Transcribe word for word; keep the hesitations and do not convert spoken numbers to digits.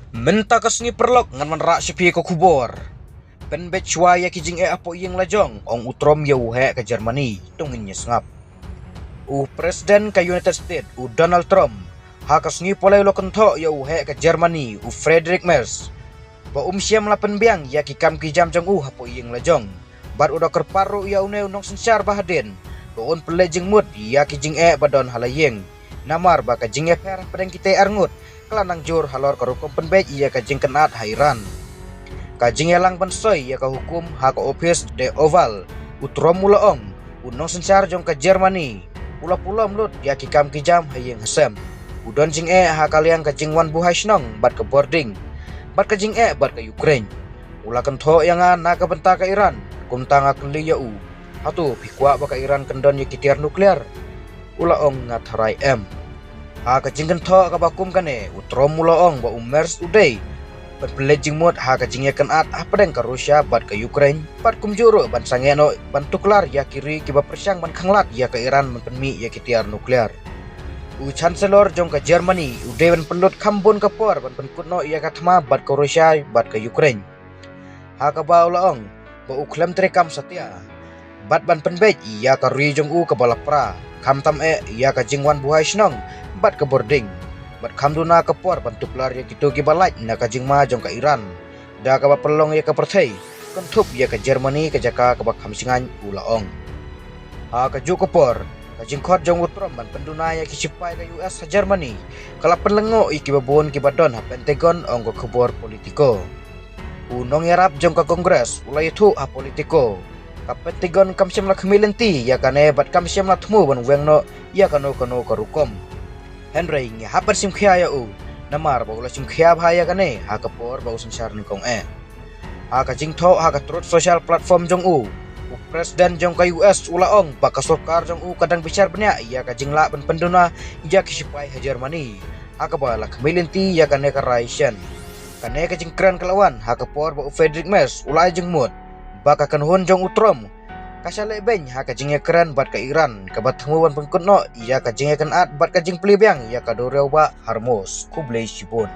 Mynta ka sngi paralok ngan wanrah sha phi ka khubor. Pynbeit shuwa ïa ki jingeh hapoh ïing la jong, ong u Trump ïa u heh ka Germany, to ngin ïa sngap. U President ka United States, u Donald Trump, ha ka sngi Palei u la kynthoh ïa u heh ka Germany, u Friedrich Merz, ba um shym la pynbiang ïa ki kam ki jam jong u hapoh ïing la jong. Bad u da kyrpad ruh ïa une u nongsynshar ba hadien, ba un pynleit jingmut ïa ki jingeh ba don ha la ïing. Namar ba ka jingïapher hapdeng kitei ar ngut ka la nang jur halor ka rukom pynbeit ïa ka jingkynad ha Iran. Ka jingïalang ban soi ïa ka hukum ha ka ophis The Oval, u Trump u la ong, u nongsynshar jong ka Germany u la pulom lut ïa ki kam ki jam ha ïing ha sem. U don jingeh ha ka liang ka jingwan buhai shnong bad ka bording, bad ka jingeh bad ka Ukraine. U la kynthoh ïa nga na ka bynta ka Iran, kumta nga kylli ïa u, hato phi kwah ba ka Iran kan don ïa ki tiar nuklear? U la ong, nga tharai em. Ha ka jingkynthoh kaba kum kane, u Trump u la ong ba u Merz u dei ban pynleit jingmut ha ka jingïakynad hapdeng ka Russia bad ka Ukraine, bad kumjuh ruh ban sangeh noh ban tuklar ïa ki ri kiba pyrshang ban khanglad ïa ka Iran ban pynmih ïa ki tiar nuklear. U Chancellor jong ka Germany u dei ban pynlut kham bun ka por ban pynkut noh ïa ka thma bad ka Russia bad ka Ukraine. Ha kaba u la ong ba u khlem treikam satia bad ban pynbeit ïa ka ri jong u kaba la pra, khamtam eh ïa ka jingwan buhai shnong bad ka bording, bad kham duna ka por ban tuklar ïa kito kiba lait na ka jingma jong ka Iran. Da kaba pynlong ïa ka pyrthei kynthup ïa ka Germany ka jaka kaba kham shngaiñ, u la ong. Ha kajuh ka por, ka jingkhot jong u Trump ban pynduna ïa ki shipai ka U S ha Germany ka la pynlyngngoh ïa kiba bun kiba don ha Pentagon, ong ka khubor Politico. U nongïarap jong ka Congress u la ïathuh ha Politico, ka Pentagon kam shym la khmih lynti ïa kane bad kam shym la thmu ban weng noh ïa kano kano ka rukom. Hynrei ngi hap ban shim khia ïa u, namar ba u la shim khia bha ïa kane ha ka por ba u synshar nyngkong eh. Ha ka jingthoh ha ka Truth Social platform jong u, u President jong ka U S u la ong ba ka sorkar jong u ka dang bishar bniah ïa ka jinglah ban pynduna ïa ki shipai ha Germany ha kaba la khmih lynti ïa kane ka rai shen. Kane ka jingkren ka la wan ha ka por ba u Friedrich Merz u la ai jingmut ba ka kynhun jong u Trump ka shah leh beiñ ha ka jingïakren bad ka Iran kaba thmu ban pynkut noh ïa ka jingïakynad bad ka jingplie biang ïa ka duriaw bah Hormuz. Khublei shibun.